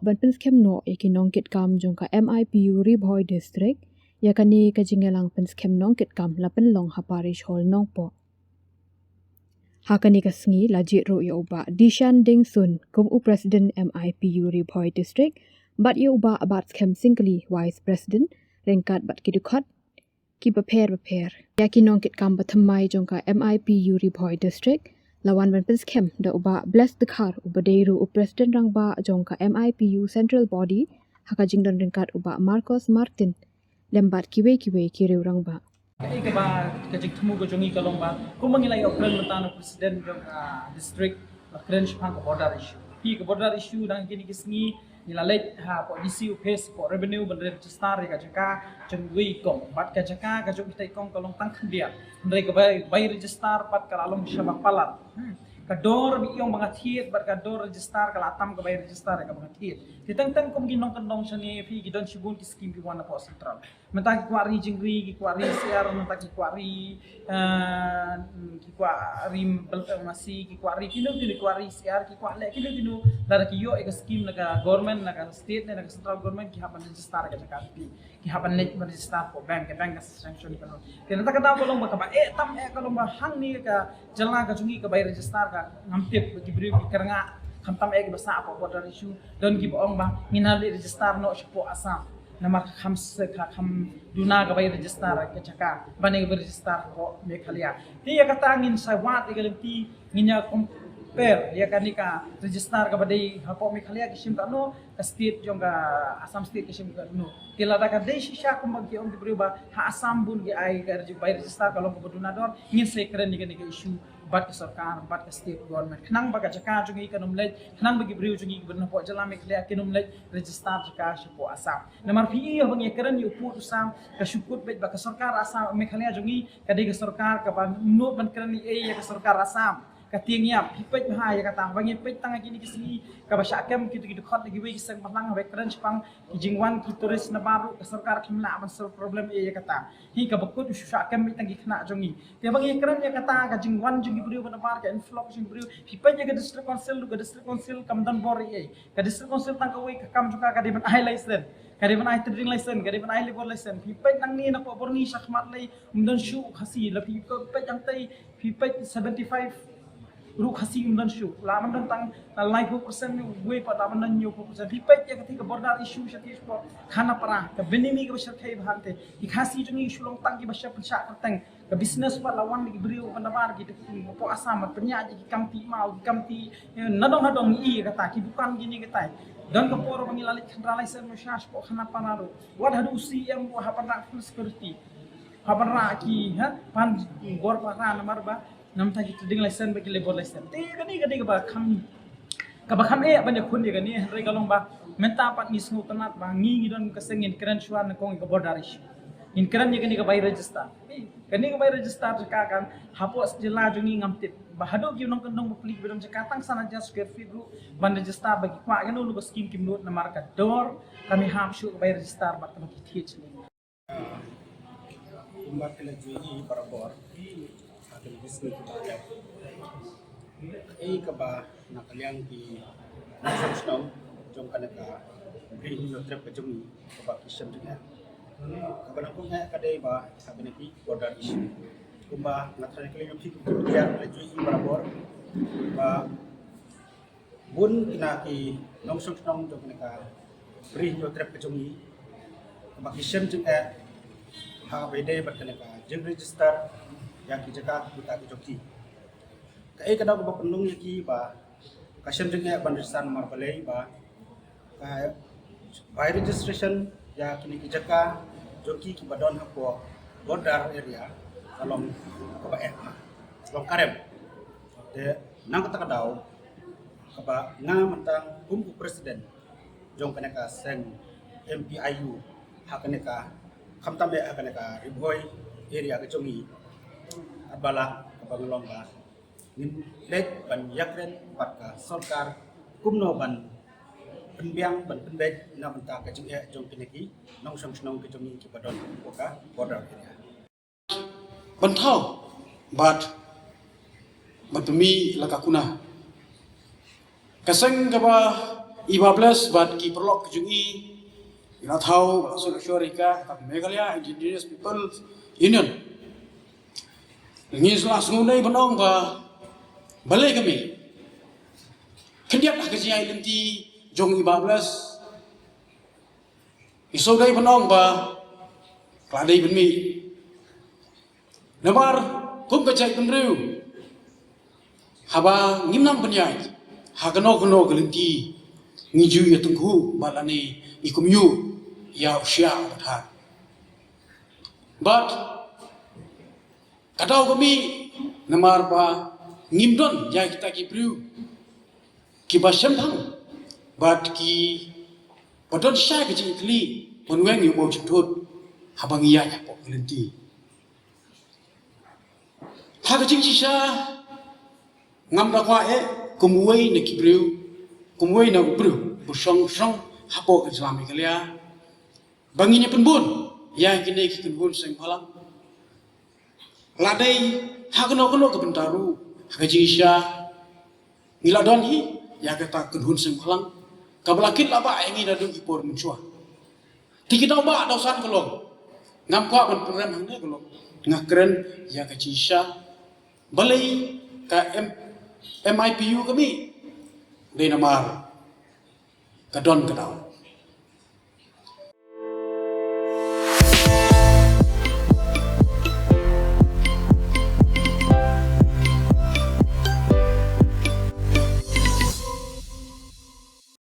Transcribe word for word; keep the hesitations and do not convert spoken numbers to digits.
Ban pynskhem noh ïa ki nongkitkam jong ka M I P U Ri Bhoi District, ïa kane ka jingïalang pynskhem nongkitkam la pynlong ha Parish Hall Nongpoh. Ha kane ka sngi la jied ruh ïa u Bah Dishan Ding Sun kum u President M I P U Ri Bhoi District, bad ïa u Bah Batskhem Syngkli, Vice President, ryngkat bad ki dkhot kiba pher bapher. Ïa ki nongkitkam bathymmai jong ka M I P U Ri Bhoi District la wan ban pynskhem da u Bah Bless Dkhar, uba dei ruh u President Rangbah jong ka M I P U Central Body, ha ka jingdon ryngkat u Bah Marcos Martin, lem bad kiwei kiwei ki riew rangbah. Kaei kaba ka jingthmu ka jong ngi ka long ba, kumba ngi la ïoh kren mynta na u President jong ka district, la kren shaphang ka border issue. Phi, ka border issue dang kine ki sngi ngi la leit hapoh D C office, hapoh revenue, ban register ïa ka jaka jong uwei u kong. Bad ka jaka ka jong kita ki kong ka long tang khyndiat. Hynrei ka bai, bai register pat ka la long shaba palat. Hmm. Ka dor ba ïong ba nga thied bad ka dor register ka la tam ka bai register ïa kaba nga thied. Te teng teng kum ki nongkyndong shane, phi, ki don shibun ki skim ki wan napoh central. Mynta ki kwah ri jingri, ki kwah ri syiar, mynta ki kwah ri, eh, ki kwah ri bel-, eh, masi, ki kwah ri kino kino, ki kwah ri syiar, ki kwah leh kino kino. Lada ki ïoh ïa ka skim na ka government, na ka state ne na ka central government, ki hap ban register ka jaka phi. Ki hap ban leit ban register hapoh bank, ka bank ka sanction ïa kano. Te na kata ka daw ka long ba kaba eh tam eh ka long ba hangne ka jylla ka jong ngi ka bai register ka ngam tip, ba ki briew ki kyrngah, khamtam eh kiba sah hapoh border issue. Don kiba ong ba ngin hap leit register noh shapoh Assam. Namar ka kham se, ka kham duna ka bai register ka jaka ban ïa ka bai register hapoh Meghalaya. Te ïa kata ngin sa wad ïa ka lynti, ngin ïa compare ïa kane ka register kaba dei hapoh Meghalaya ka shim katno, ka state jong ka Assam state ka shim katno. Te lada ka dei shisha kumba ki ong ki briew ba ha Assam bun ki ai ka regi-, bai register ka long kaba duna dor, ngin sa ïakren ïa kane ka issue bad ka sorkar, bad ka state government. Khnang ba ka jaka jong ngi kan ym leit, khnang ba ki briew jong ngi kiba don hapoh jylla Meghalaya kin ym leit register jaka shapoh Assam. Namar phi i haba ngi ïakren ïa u pud u sam, ka shu kut beit ba ka sorkar Assam, Meghalaya jong ngi ka dei ka sorkar kaba nud ban kren ei ei ïa ka sorkar Assam. Ka tieng ïap, phi peit bha ïa kata, haba ngi peit tang ha kine ki sngi, kaba shah kem kito ki dkhot na kiwei ki seng balang, haba kren shaphang ki jingwan ki tourist na baroh, ka sorkar kim lah ban solve problem ei ei ïa kata. Hi, kaba kut u shu shah kem beit tang ki khynnah jong ngi. Te haba ngi kren ïa kata, ka jingwan jong ki briew ba na bar, ka influx jong ki briew, phi peit ïa ka district council, ka district council kam don bor ei ei. Ka district council tang kawei ka kam jong ka ka dei ban ai license, ka dei ban ai trading license, ka dei ban ai labour license. Phi peit nangne napoh Burnie shakhmat lei, ym don shuh u Khasi, la phi peit hangtei, phi peit seventy five ruh Khasi ym don shuh. La ban don tang laiphew percent, uwei pat la ban don hynñiewphew percent. Phi peit ïa kata ka border issue shatei shapoh Khanapara, ka bynni kaba shyrkhei bha hangtei. Ki Khasi jong ngi shu long tang kiba shah pynshah kyrteng. Ka business pat la wan da ki briew ban da bar ki, da ki hapoh Assam, ban pynïaid ïa ki kamti maw, ki kamti, eh, nadong nadong, ïa kata, ki dukan kine kata. Don ka por ba ngi la leit khynra license mo shash hapoh Khanapara ruh. Wat haduh C M u hap ban rah full security. Hap ban rah ki, ha, pan bor para namar ba namar ki trading license bad ki labour license. Te kane, kane kaba kham, kaba kham eh ban ïakhun ïa kane, hynrei ka long ba mynta pat ngi sngewtynnat ba ngi, ngi don ka seng ngin kren shuwa nyngkong ïa ka border issue. Ngin kren ïa kane ka bai register. Kane ka bai register jaka kan hapoh jylla jong ngi ngam tip. Ba haduh ki nongkyndong ba plie ba don jaka tang san hajar square feet ruh ban register, ba ki kwah kano kano ka skim kim nud namar ka dor kam ïahap shuh ka bai register bad kaba ki thied shuh. Kumba ki la ju ïohi barabor ha kine ki sngi kiba la dep, kaei kaba na ka liang ki nongshong shnong jong kane ka Ri Hynñiewtrep ka jong ngi kaba ki shem jingeh, kaba nyngkong eh ka dei ba ha kine ki border issue. Kumba nga tharai kine ki la ju ïohi barabor ba bun kine ki nongshong shnong jong kane ka Ri Hynñiewtrep ka jong ngi kaba ki shem jingeh ha kaba ïadei bad kane ka jingregister ïa ki jaka ki puta ki jong ki. Kaei ka daw kaba pynlong ïa ki ba ka shem jingeh ban register namar balei ba ka bai registration ïa kine ki jaka jong ki kiba don hapoh border area ka long kaba eh, ka long ka rem. Te na kata ka daw kaba nga mynta kum u president jong kane ka seng M P I U ha kane ka, khamtam eh ha kane ka Ri Bhoi area ka jong ngi, katba lah kaba nga long ba ngin leit ban ïakren bad ka sorkar kumno ban pynbiang, ban pynbeit na bynta ka jingeh jong kine ki nongshong shnong ki jong ngi kiba don hapoh ka border area. Ban thaw bad ban pynmih la ka kuna. Ka seng kaba i Bah Bless bad ki paralok ka jong i, i la thaw, la shu la shor ïa ka, ka Meghalaya Indigenous People Union. Ngi la sngewdei ban ong ba balei ka mih. Khyndiat ha ka jingïaid lynti jong i Bah Bless, i sngewdei ban ong ba ka la dei ban mih. Namar kum ka jaitbynriew, haba ngim nang pynïaid ha kano kano ka lynti, ngi ju ïa tyngkhuh bad lane ngi kumjuh ïa u shiah u bthah. Bad ka daw ka mih namar ba ngim don ïa kita ki briew kiba shemphang bad kiba don shai ka jingkylli ban weng ïa u bor jingthut haba ngi ïaid hapoh ka lynti. Ha ka jingshisha ngam da kwah eh kum uwei na ki briew, kum uwei na u briew ba shong shong hapoh ka jylla Meghalaya ba ngin ïa pynbun ïa kine ki kynhun seng bhalang. La dei ha kano kano ka bynta ruh, ha ka jingshisha ngi la don hi ïa kata ka kynhun seng bhalang kaba la kit la bah ïa ngi naduh ki por mynshuwa. Te ki daw bah daw san ka long. Ngam kwah ban pynrem hangne ka long. Nga kren ïa ka jingshisha. Balei ka M-, M I P U ka mih? Dei namar ka don ka daw.